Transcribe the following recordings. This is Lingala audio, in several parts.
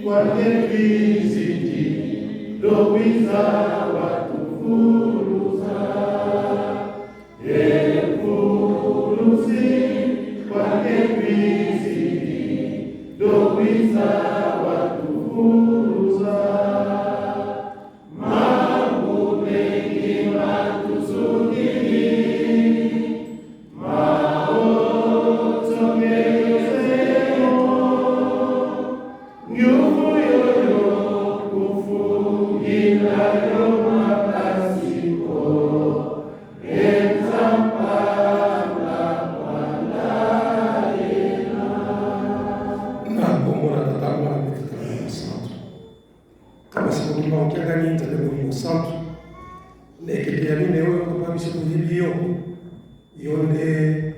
Kwake twizidi lowiza watufuluza Epulusi kwake twizidi lowiza watufuluza Mambo mengi matusudili Na nkombo na Tata, Mwana mpe Tata Molimo Santu. Kama sikoki maokiangani Nzambe Molimo Santu na ekeke ya mine oyo papa biso toyebi yo, yo nde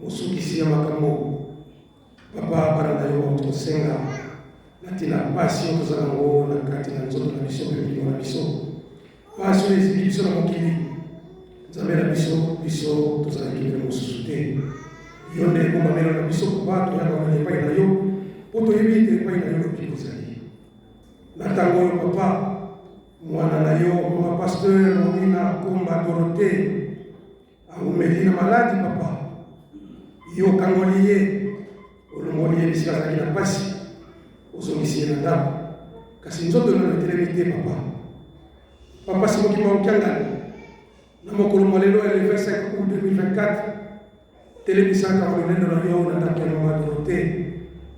mosukisi ya makambo. Papa, bana na yo bauti kosenga na ntina ya mpasi oyo toza nango na kati na nzoto na biso mpe milimo na biso, mpasi oyo ezibi biso na mokili. Nzambe na biso, biso tozalaki mpe mosusu te. Yo nde ebombamelo na biso, papa, toyaka wana epai na yo mpo toyebi ete epai na yo lobiko ezali. Na ntango oyo papa, mwana na yo mama pasteur Romina Komba Dorothee awumeli na maladi papa, yo okangoli ye, olongoli ye bisika azalaki na mpasi, ozongisi ye na ndako, kasi nzoto nano etelemi te papa. Papa Simoki Maukiangani, na mokolo mwa lelo ya le 25 août 2024, telemisaka lolendo na yo na ndako ya mama Dorothee.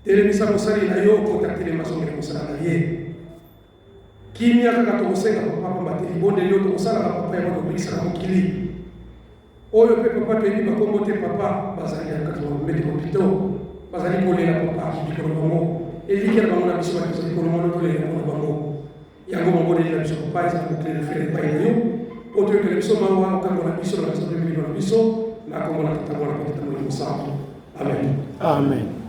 Telemisa mosali na yo okota telema azongela mosala na ye. Kimia kaka tokosenga papa, pamba te libondeli oyo tokosalaka papa yango tobikisaka mokili oyo. Mpe papa toyebi bakombo te papa, bazali na kati ya mabete mopito, bazali kolela papa bikolo bango elikya na bango na biso bato tozali kolongono tolela mpona bango. Yango mabondeli na biso papa ezali kokelele fele epai na yo mpo toyokela biso mawa, okangola biso na biso mpe milimo na biso, na kombo na Tata, Mwana mpe Tata Molimo Santu. Amen. Amen.